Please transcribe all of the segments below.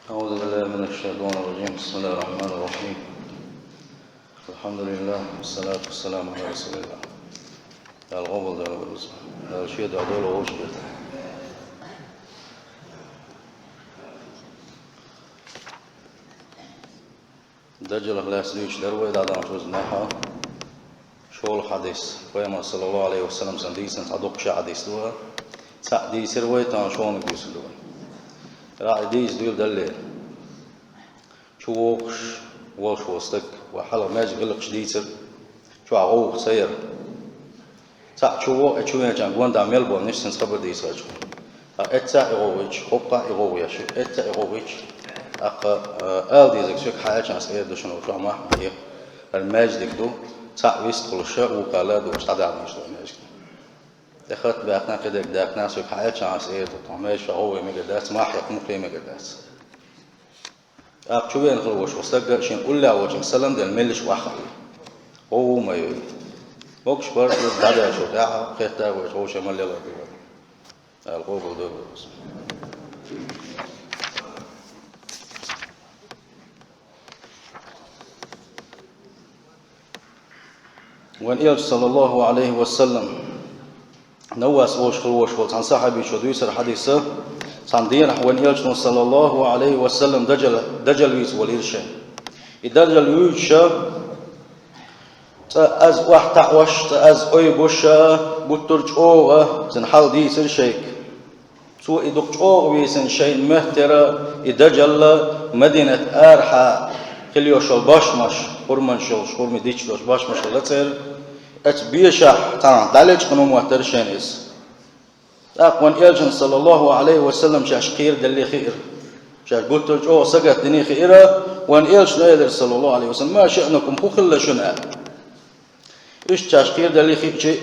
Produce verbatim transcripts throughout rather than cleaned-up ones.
أعوذ بالله من الشيطان الرجيم. بسم الله الرحمن الرحيم. الحمد لله والصلاة والسلام على رسول الله. Дала къобалдойла вай веза. Дала шен дуьхьа дойла вовшахкхетар. Даджалах лаьцна дуьйцуш дара вай дӀадаханчу везачу наха. ШолгӀа хьадис. Пайхамара, саллаллаху Ӏалайхи ва саллам, санна дийцина цхьа дуккха а хьадис ду вай. Цхьаъ дийцира вай, тахана шолгӀаниг дийцина ду вай. РагӀий дийца дуьйла даллера. Чу вогӀуш волуш волу стаг, вай хьалха маьждиг гӀиллакхаш дийцира, чохь гӀовгӀа ца яра. Цхьаъ чу вогӀу, и чу веначарна гонаха мел болу нисдинчу хабар дийцира цо. Ткъа эццахь а и гӀовгӀа йича, хӀокхахь а и гӀовгӀа еш ю, эццахь а и гӀовгӀа йича, тӀаккха, а, ала дезарг соьга хьан аьлча аса эр ду шуна, чохь махьа ма хьеха, хӀара маьждиг ду, цхьаъ вистхуьлуш, вукхарла а дугӀуш, дӀадахьа дезаш ду маьждиг. ТӀе хатта баьккхина, кхидерг даьккхина, соьга хьан аьлча аса эр ду, тхо маьждиг чохь гӀовгӀа мегар дац, махьа хьекха мукхе мегар дац. ТӀаккха чу веана хилла волуш волу стаг а шен уллехь волчуьнга салам делла, меллаша охьахаьлла. ГӀовгӀа ма йой. Могуш бара, иза дӀадаьллачул тӀаьхьа, хетта а гойчу, гӀовгӀа шайн мел лелор ду вай. Дала къобалдойла вай веза. Вайн Элча, саллаллаху Ӏалайхи ва саллам, Наввас олуш хилла волуш волу цхьана сахьабичо дуьйцура хьадис, цхьана дийнахь вайн Элчано, саллаллаху Ӏалайхи ва саллам, дажал, дажал вийца волийра шайна. И дажал вуьйцуша, цкъа аз охьатаӀош, цкъа аз ойбуша, гуттар а чӀогӀа цуьнан хьал дийцира шайга. Цо и дукха чӀогӀа вийцина шайна моьттура, и дажалла Мадинат арахьа хилла йолуш йолу бошмаш, хурманаш йолуш, хурмий дича долуш бошмаш хилла церан. Оцу бешахь цхьанхьа дӀалечкъина моьттура шайна иза. ТӀаккха вайн Элчанна, саллаллаху Ӏалайхи ва саллам, шаьш кхераделла хиира. Шаьш гуттар а чӀогӀа сагатдина хиира, вайн Элчано элира, саллаллаху Ӏалайхи ва саллам: «Ма шаънукум, хӀун хилла шуна?» аьлла. Иштта шаьш кхераделла хиъча,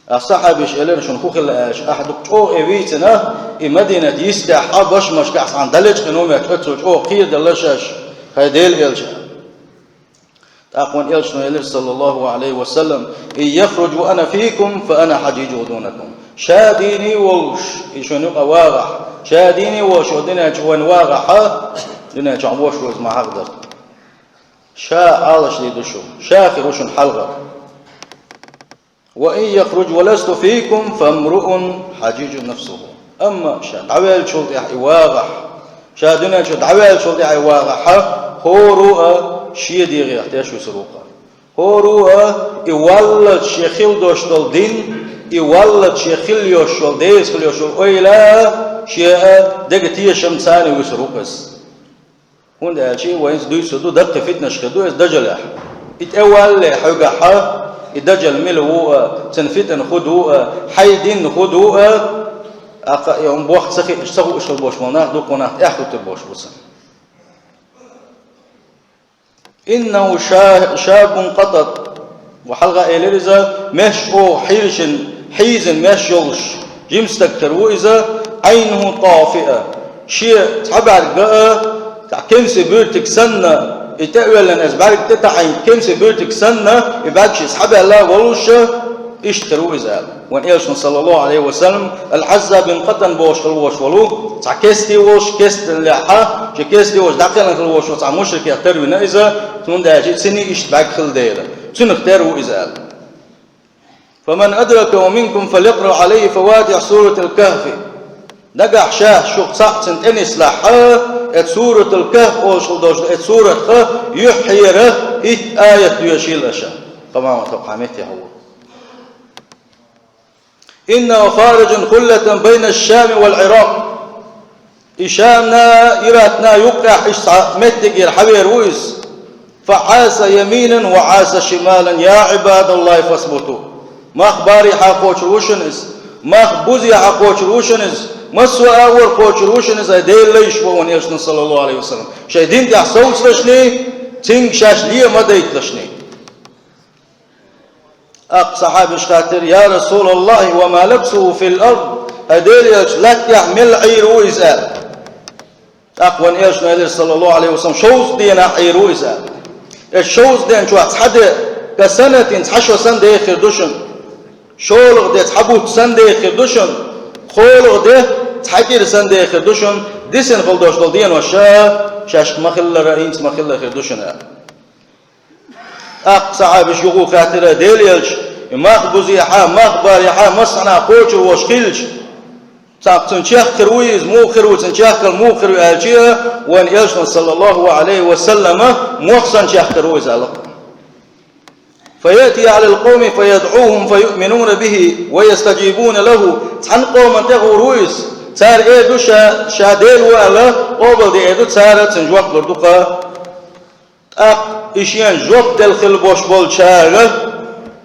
а сахьабаша элира: «Шуна хӀун хилла?» аьлча, ахь дукха чӀогӀа и вийцина, и Мадинат йистехь, бошмашкахь цхьанхьа дӀалечкъина моьттура, оцо чӀогӀа кхераделла шаьш, хӀай Делан Элча. ТӀаккха вайн Элчано элира, саллаллаху Ӏалайхи ва саллам: «Ин яхруж ва ана фикум, фа ана хьажижуху дунакум». Ша дийне а волуш, и шуна юкъа вагӀахь, ша дийне а волуш, шун дуьнен чу вайн вагӀахь, дуьнен чохь вовшахвоьза ма хьахадара. Ша Ӏалашдийр ду шу, ша хир ву шуна хьалхара. «Ва ин яхруж ва ласту фикум, фамруун хьажижу нафсуху». Амма ша дӀаваьллачул тӀаьхьа и вагӀахь, ша дуьнен чу дӀаваьллачул тӀаьхьа и вагӀахь, хӀора а шен дегӀех теш висур ву-кх. ХӀора а и валлалц шен хилла долуш долу дин, и валлалц шен хилла йолуш йолу, деза хилла йолуш йолу ойла а, шен а деган тешам царна висур ву-кх иза. ХӀунда аьлча вайна иза дуьйцур ду, даккхий фитнаш хир ду иза дажалехь. И тӀеваллале хьоьгахь, и дажал мила ву а, цуьнан фитна хӀун ду а, хьайн дин хӀун ду а, тӀаккха и хӀума бохка ца хиъча, ца хууш хила болуш болу нах, дуккха нах тӀаьхьахӀуттур болуш бу цунна. «Иннаху ша-, шабун къатат». Ва хьалха элира иза, меш чӀогӀа хьийзина, хьийзина меш йолуш, жима стаг хир ву иза, «Ӏайнуху тафиа». Шен цхьа бӀаьрг а, цхьа кемсийн буьртиг санна, и тӀе а воьллина, иза бӀаьрг тӀе таӀийна, кемсийн буьртиг санна, и бӀаьрг шен цхьа баьлла а волуш, иштта хир ву иза аьлла. Вайн Элчано, саллаллаху Ӏалайхи ва саллам, Ал-Ӏазза бин Къатан бохуш хила волуш волу, цхьа кестий волуш, кестан лаьхьа, шен кестий волуш дӀакхелхина хила волуш волу цхьа мушрикех тарвина иза, цундела аьлча цуьнан иштта бӀаьрг хилла дела. Цуьнах тера ву иза аьлла. «Фаман адрака минкум фалякъра Ӏалайхи фаватихьа суратил Кахфи». Нагахь ша шух цхьаъ цуьнан тӀе нислахь, э, суратул Кахф олуш хила долуш, э, суратах юьххьера итт аят доьшийла аша. Къамамат хӀокху хьан меттехь ву. «Иннаху харижун хуллатан байна Шами вал Ӏиракъ». И Шамна, Иракна юккъехь иштта цхьа меттигера хьавер ву иза. «Фа Ӏаса яминан ва Ӏаса шималан, я Ӏибадаллахи, фасбуту». Мах барехьа кхочур ву шуна иза, мах бузехьа кхочур ву шуна иза, массо а агӀор кхочур ву шуна иза, ай Делан лайш, боху вайн Элчано, саллаллаху Ӏалайхи ва саллам. Шайн дин тӀехь совцалашний, цуьнга шаьш ле ма дайталашний. Аккха сахьабаша хаьттира: «Я Расулаллахи, ва ма лабсуху фил ард?» ХӀай Делан Элча, латтехь мел Ӏийр ву иза аьлла. ТӀаккха вайн Элчано элира, саллаллаху Ӏалайхи ва саллам: «Шовзткъа денахь Ӏийр ву иза аьлла». Эс шовзткъа ден чохь цхьа де, ка санатин, цхьа шо санна деха хир ду шуна. ШолгӀа де цхьа бутт санна деха хир ду шуна. КхоалгӀа де цхьа кӀира санна деха хир ду шуна. дисина хила долуш долу денош шаьшка ма-хиллара, хӀинца ма-хиллара хир ду шуна аьлла. ТӀаккха сахьабаша юха хаьттира Делан элчане, и мах бузехьа, мах барехьа, массанхьа кхочур волуш хилча, цхьа цуьнан чехка хир вуй иза, муха хир ву цуьнан чехкал, муха хир ву аьлча, вайн элчано, саллаллаху Ӏалайхи ва саллама, мох санна чехка хир ву иза аьлла. فيأتي على القوم فيدعوهم فيؤمنون به ويستجيبون له. Цхьана къоман тӀе гӀур ву иза. Цара эр ду ша, ша Дела ву аьлла, къобалде эр ду цара, цунна жоп лур ду-кха. ТӀаккха и шена жоп делла хила болуш болчара,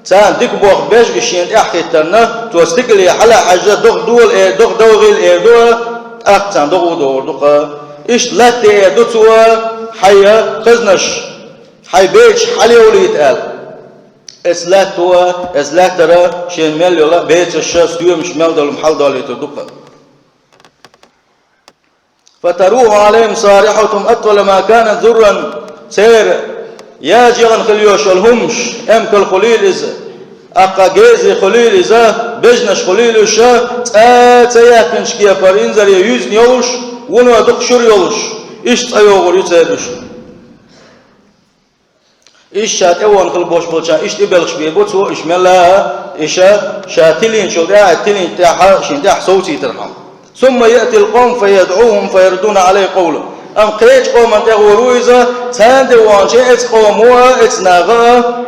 царна дика бохам беш, и шена тӀаьхьахӀиттарна, цо стигале хьала а хьаьжжа, догӀа дола э, догӀа довгӀийла эр ду, тӀаккха царна догӀа а догӀур ду-кха. Иштта латте эр ду цо, хьайн хазнаш, хьайн бецаш хьалайовлийта аьлла. Эцу латто, эцу лаьттара шена мел йолу бецаш, стоьмаш мел долу хьаладолуьйтур ду-кха. فتروح عليهم صارخة أطول ما كانت ذرا. Церан яжа яхана хила йолуш йолу хӀумаш, эмкал хуьлийла иза, тӀаккха гези хуьлийла иза, бежанаш хуьлийла уьш, цӀа а ца яьккхинчу кепара инзаре юьзна йолуш, вуно дукха шура йолуш, иштта цӀа йогӀур ю церан уьш. Иштта ша тӀевогӀуш хила болуш болчарна иштта и белхаш бийр бу цо, уьш мел а, иштта ша тилийначул тӀаьхьа, тилийначул тӀаьхьа шена тӀехь совцийтархьама. ثم يأتي القوم فيدعوهم فيردون عليه قوله. Амма кхечу къоман тӀе гӀур ву иза, царна тӀе вахча, эцу къомо а, эцу наха а: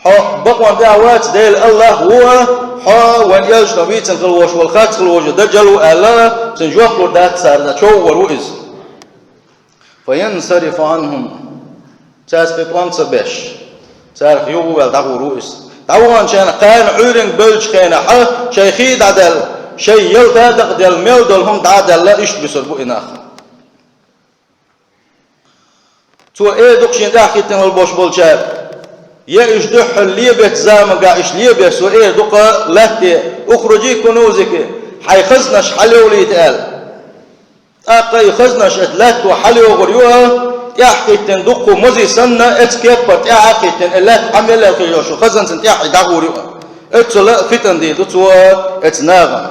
«Хьо бакъонан тӀехь вац, Дела АллахӀ ву а, хьо вайн элчано вийцина хила волуш волу, харц хила волуш волу Даджал ву», аьлла, цунна жоп лур дац цара, човгӀур ву иза. فينصرف عنهم. Цаьрца кхин тӀом ца беш, царах юха а ваьлла дӀагӀур ву иза. ДӀаваханчарна кхарна Ӏуьйранга бевллачу хенахь, шайн хи а дӀадаьлла, шайн ялта а дакъаделла, мел долу хӀума дӀа а даьлла, иштта буьсур бу и нах. Цо эр ду-кха шена тӀаьхьахӀиттина хила болуш болчара, я уьш дуьххьал лебечу заманахь, уьш лебеш цо эр ду-кха латте: «اخرجي كنوزك», хьайн хазнаш хьалайовлийта аьлла. ТӀаккха и хазнаш эцу латто хьалайогӀур ю а, тӀаьхьахӀиттина дуккха музей санна, эцу кеппара тӀаьхьа а хӀиттина, и латта хьан мел а хила йолуш йолу хазна цунна тӀаьхьа дӀагӀур ю а. Эццул а фитна дийр ду цо эцу нахана.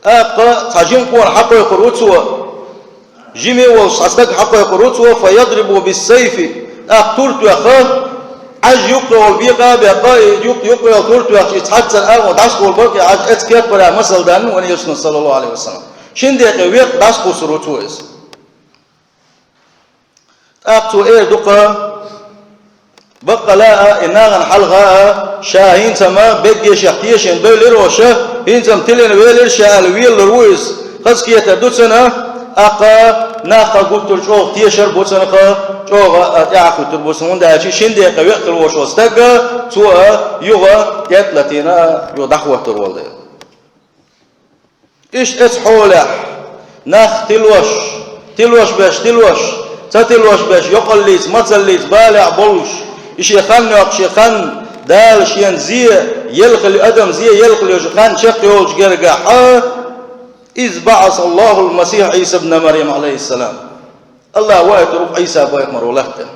ТӀаккха цхьа жима къона хьакхойкхур ву цо. Жима волуш цхьа стаг хьакхойкхур ву цо, فيضربه بالسيف. ТӀаккха тур тоьхна, Ӏаж юккъехула бекъа а бекъна, и юкъ-, юккъехула тур тоьхча, и цхьаццара агӀо дӀасакхуьлур бара-кх, Ӏаж, эцу кеппара, масал, даьлла вайн элчано, саллаллаху Ӏалайхи ва саллам. Шина декъе веккъа дӀасакхуссур ву цо иза. ТӀаккха цо эр ду-кха: «Баккъала а, и нахана хьалха а, ша хӀинца-м бегге шех тешийна бевлира хьо, ша хӀинца-м тилина велира ша», аьлла, велалур ву иза. Хаза кетар ду цуьнан, тӀаккха нах гуттар а чӀогӀа тешар а бу цунах, чӀогӀа а тӀаьхьахӀуьттур бу цунна, хӀунда аьлча шина декъе веккъа хила волуш волу стаг, цо а юха тӀетӀалатийна, юха дӀахӀоттур волу дела. Иштта эцу хьолехь нах тилош, тилош беш, тилош, ца тилош беш, йокъаллица, мацаллица балехь болуш, и шен хан йоккху, шен хан, Дала шена зе елла хила, адам зе елла хила йолчу хан чекхйолучу гергахь, إذ بعث الله المسيح عيسى ابن مريم عليه السلام. АллахӀа ваийтур ву Ӏийса-пайхамар ву латтана.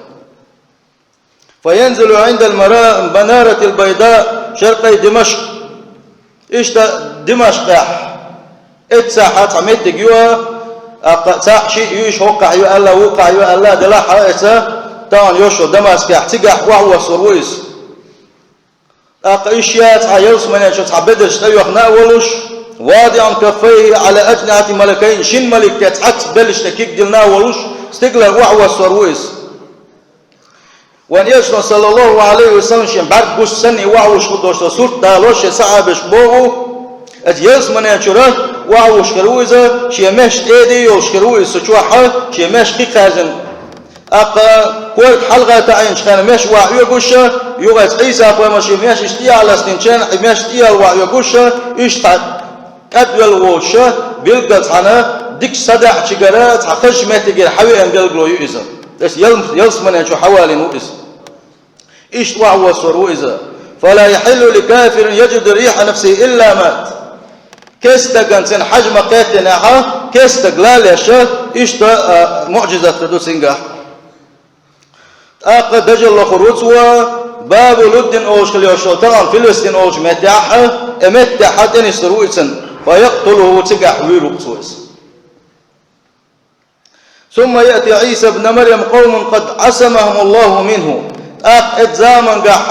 فينزل عند المرا-، المنارة البيضاء شرقي دمشق. Иштта Димашкъехь эццахь цхьа меттиг ю, тӀаккха цхьаъ, шиъ ю, иштта хӀоккхахь ю аьлла, вукхахь ю аьлла, делахь а эца, тахана йолуш йолу Дамаскехь, цигахь охьавоссор ву иза. ТӀаккха иштта цхьа ялсамане чу цхьа бедарш тӀейоьхна а волуш, واضعا كفيه على أجنحة الملكين, шина малик тӀе цхьацца белшаш тӀе куьг диллина а волуш, стигалара охьавоссор ву иза. Вайн элчано, саллаллаху Ӏалайхи ва саллам, шен бӀаьрг гуш санна охьавуссуш хӀун долуш, со сурт далош шен сахьабашка боху, эцу ялсамане чуьра охьавуссуш хир ву иза, шен меш тӀеда йолуш хир ву иза, со чохь а шен меш кхин кхаьрзина. ТӀаккха корта хьалха таӀийначу хенахь меш охьаоьгуш, юха эцу Ӏийса-пайхамар шен меш иштта тӀехьа ластийначу хенахь, и меш тӀехьа охьаоьгуш, иштта цхьа кӀадвелла воцуш, билггал цхьана дикачу садаӀачуьнгара цхьа хазачу меттигера хьавеана билгало ю иза. Эцу ял-, ялсамане чу хьавалийна ву иза. Иштта охьавоссор ву иза. فلا يحل لكافر يجد ريح نفسه إلا مات. Керста стагана цуьнан хьажа ма-кхеттинехь, керста стаг лалеш, иштта, а, муӀжизат хир ду цуьнгахь. ТӀаккха Даджал лохур ву цо, Бабу Луддин олуш хила йолуш йолу, тахана Филистин олучу меттехь, и меттехь тӀенисдур ву и цунна, فيقتله, цигахь вуьйр ву цо иза. ثم يأتي عيسى ابن مريم قوم قد عصمهم الله منه. ТӀаккха эцу замангахь,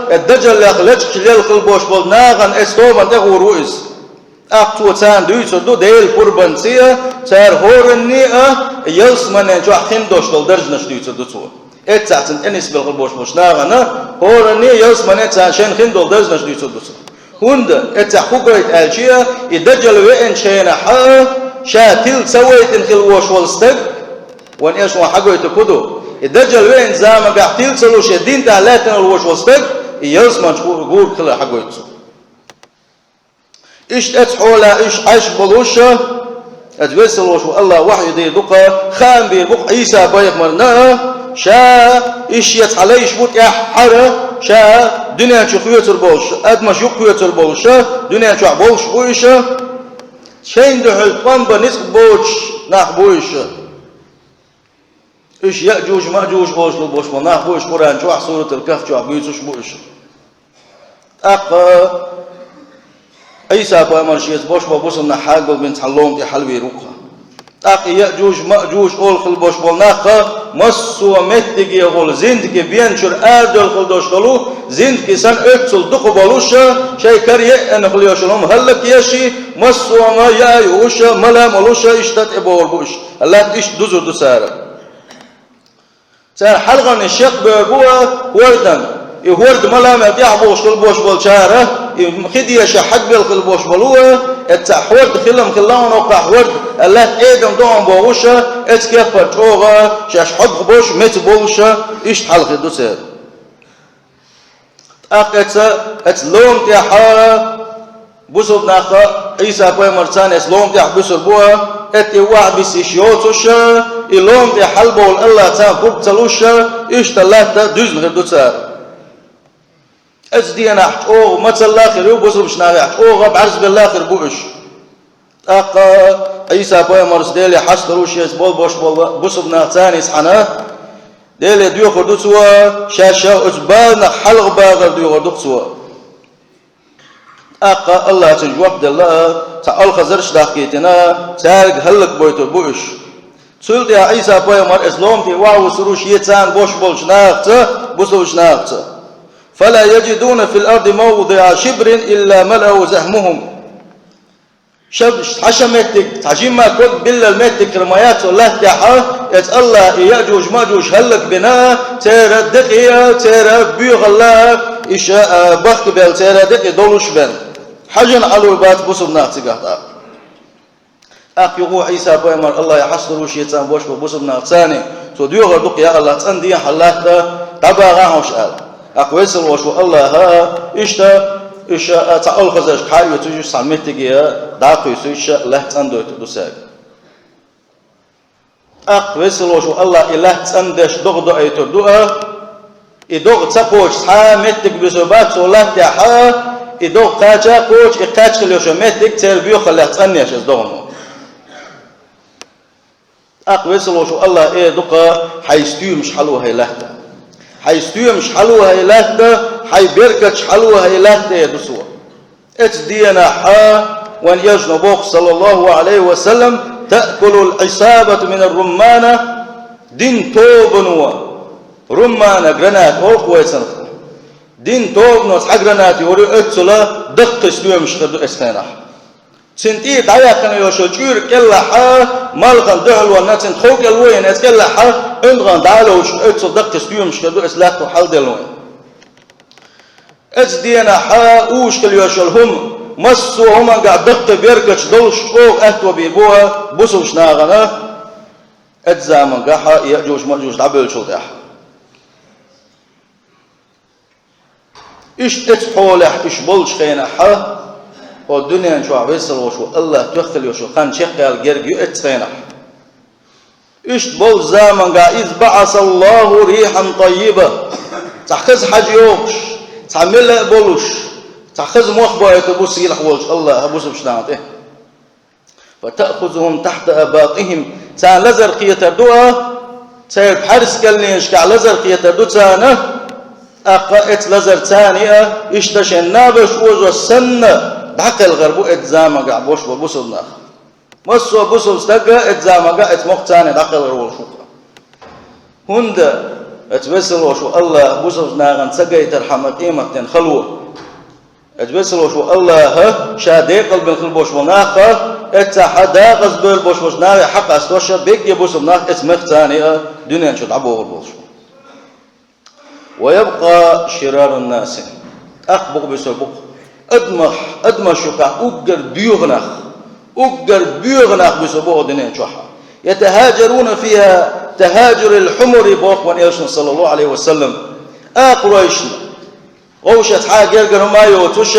э, дажаллех лечкъаш лелла хила болуш болу нахана эцу тобанна тӀе гӀур ву иза. ТӀаккха цо царна дуьйцур ду Делан пурбанца, цара хӀоранне а ялсаманин чохь хин долуш долу даржанаш дуьйцур ду цо. Эццахь цунна тӀе нисбелла хила болуш болчу нахана хӀоранне а ялсаманин царна шайна хин долу даржанаш дуьйцур ду цо. ХӀунда эццахь хӀун гойту аьлча, и дажалла веанчу хенахь ша тила ца вайтина хила волуш волу стаг, вайн эшо хьагойту кху ду, и дажалла веанчу замангахь тила ца луш, я дин тӀехь лаьттина волуш волу стаг, и ялсаманчу гӀу-, гӀург хилар хьагойту цо. Иштта эцу хьолехь уьш Ӏаш болуш, эцу весалош ву Аллах вахьйу дийр ду-кха, хаам бийр бу-кха Ӏийса-пайхамарна, ша, иштта цхьа лайш бу тӀаьххьара, ша дуьнен чу хоьцур болуш, адамаш юкъа хоьцур болуш, дуьнен чохь болуш бу иша, шайна дуьхьал тӀом бан ницкъ боцуш нах бу иша. Уьш Яъжуж-Маъжуж олуш болуш болу нах бу уьш, Къуръан чохь, Суратул Кахф чохь буьйцуш бу уьш. ТӀаккха Ӏийса-пайхамар шеца болуш болу бусалба нах хьагулбина цхьана лома тӀе хьалавийр ву-кха. ТӀаккха Яъжуж-Маъжуж олу хила болуш болу нах массо а меттигехула зиндике бен чуьра арадевлла хила долуш долу, зиндике санна оьццул дукха болуш, шайн кара еана хила йолуш йолу хӀума хӀаллакъеш, массо а ма яа юуш, мала а молуш, иштта тӀебогӀур бу уьш. Латта иштта дузур ду цара. Цара хьалхарнаш шекъ бевр бу хӀордан. И хӀорда мала мел тӀаьхьа бухуш хила болуш болчара, и хи деша хьагбелла хила болуш болу, эцца хӀорда хилам хилла хьуна оккхахь хӀорда, латта Ӏедам догӀун бохуш, эцу кеппара чӀогӀа шаьш хьогах болуш, меца болуш, иштта хьалхе ду церан. ТӀаккха эцца, эцца лома тӀехь бусалба нах Ӏийса-пайхамарца эцца лома тӀехь буьсур бу, эцца и охьабисса йиш йоцуш, и лома тӀе хьалабовла Аллах царна пурба ца луш, иштта латта дуьзна хир ду цара. Эцца денахь чӀогӀа мацалла а хир ю, бусалбачу нахехь чӀогӀа бӀаьрзбелла а хир бу уьш. ТӀаккха Ӏийса-пайхамарца Деле хьастар ву шеца болу бош болу бусалба нах царнийца хьана, Деле доьхур ду цо, шаьш оцу баланах хьалха багӀар доьхур ду цо. ТӀаккха Аллаха цуьнга жоп делла, цхьа олхазарш дахкийтина, цаьрга хӀаллакбойтур бу уьш. Цул тӀаьхьа Ӏийса-пайхамар эцца лома тӀе охьавуссур ву шеца царна бош болчу нахаца, бусалбачу нахаца. فلا يجدون في الأرض موضع شبر إلا ملأه زحمهم. Ша, цхьа ша меттиг, цхьа жимма ког биллал меттиг хир ма яц цу латтехь, эцца Аллаха и Яъжуж-Маъжуж хӀаллакбина, церан декъе, церан боьхалла, иштта, а, бахкабелла церан декъе долуш бен. Хьажа Ӏалур бац бусалба нах цигахь тӀаккха. ТӀаккха юха Ӏийса-пайхамар Аллахе хьастар ву шеца царна бош болу бусалба нах царна, цо доьхур ду-кха, я Аллах, цӀандехьа латта, дӀабагӀахьа хьуна аьлла. ТӀаккха весалош ву Аллаха, иштта, иштта цхьа олхазаршка хьаоьцуш, цхьа меттиге дӀакхуьйсуш, латта цӀандойтур ду цаьрга. ТӀаккха весалош ву Аллах и латта цӀандеш догӀа доуьйтур ду а, и догӀа ца кхочуш цхьа а меттиг буьсур бац цу латтехь, и догӀа кхача а кхочуш, и кхаьчна хила йолуш йолу меттиг церан боьхаллех цӀанъеш иза догӀано. ТӀаккха весалош ву Аллах эр ду-кха: «Хьайн стоьмаш хьало, хӀай латта! Хьайн стоьмаш хьало, хӀай латта! Хьайн беркаташ хьало, хӀай латта!» — эр ду цо. Эцу денахь вайн элчано боху, саллаллаху алейхи ва саллам: «تأكل العصابة من الرمانة», дин тобано руммана гранат олу-кх вайцанах. Дин тобано цхьа гранат йора ю, оццула даккхий стоьмаш хир ду эцу хенахь. Цуьнан тӀе дӀаяьккхина йолуш йолу чуьйра кӀелахь, малхана дуьхьалонна, цуьнан тхов кӀел вайна эцу кӀелахь, оьндагӀан дӀа а ловш, оццул даккхий стоьмаш хир ду эцу латто хьалделлойн. Эцу денахь уьш хила йолуш йолу хӀума, массо а хӀумангахь даккхий беркаташ долуш чӀогӀа аьтто бийр бу бусалбачу нахана, эцу замангахь Яъжуж-Маъжуж дӀабевллачул тӀаьхьа. Иштта эцу хьолехь уьш болчу хенахь, хӀокху дуьнен чохь весалгӀош ву Аллах тоьхна хила йолуш йолу хан чекхъяла герга ю эцу хенахь. Иштта болчу заманга: «إذ بعث الله ريحا طيبة». Цхьа хаза хьажа йогӀуш, цхьа мелла а болуш, цхьа хаза мох боуьйтур бу сийлахь волчу Аллаха бусалбачу нахана тӀе. «فتأخذهم تحت أباطهم». Царна лазар кхетар ду а, церан пхьарс кӀелнашкахь лазар кхетар ду царна, тӀаккха эцу лазар царна а, иштта шайн набаш озош санна, дӀакхелхар бу эцу заманга бохуш бу бусалба нах. Массо а бусалба стаг а эцу заманга а эцу мохк царна дӀакхелхар волуш ву-кх. ХӀунда аьлча веза волчу Аллаха бусалба нахана ца гайтархьама къематдийнахь хала ву. Аьлча веза волчу Аллаха ша декъалбина хила болуш болу нах а, эццахь дакъаза бевлла болуш болчу нахе хьакъ къастош а, берриге бусалба нах эцу мохк царна а дуьнен чу дӀабохур болуш бу. «Ва ябкъа ширарун наси». ТӀаккха букъ буьсур бу-кх адамах, адамаш юкъахь уггар боьха нах, уггар боьха нах буьсур бу хӀокху дуьнен чохь. «ЯтахӀажаруна фиха тахӀажурил хьумури», боху вайн Элчано, саллаллаху Ӏалайхи ва саллам. Акхаройшна, вовшашца хьан гергара хӀума а йоцуш,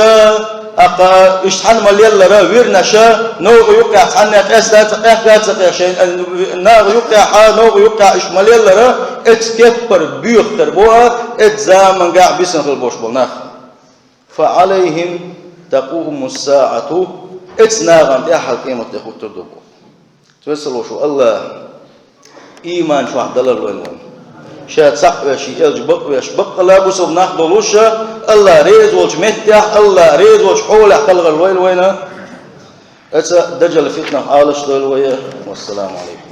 аккха иштта хьанна ма-леллара, вирнаша, новкъа юккъехь цхьанне къеста а ца къехка а ца къех шайн, а, нагӀа юккъехьа, новкъа юккъехь иштта ма-леллара, эцу кеппара боьхатар бу а, эцу заманга а бисина хила болуш болу нах. «Фа Ӏалайхим такуму ссаӀату», эцу нахана тӀехь хьалха къематде хӀуттур ду боху. Веза волчу Аллаха ийман чохь далар лойла вайна. Ша цхьаъ веш, и элча бакъ веш, баккъалла бусалба нах долуш а, Аллах реза волчу меттехь, Аллах реза волчу хьолехь кхалхар лойла вайна. Эца дажал фитнах Ӏалаш дойла вай. Вассаламу Ӏалайкум.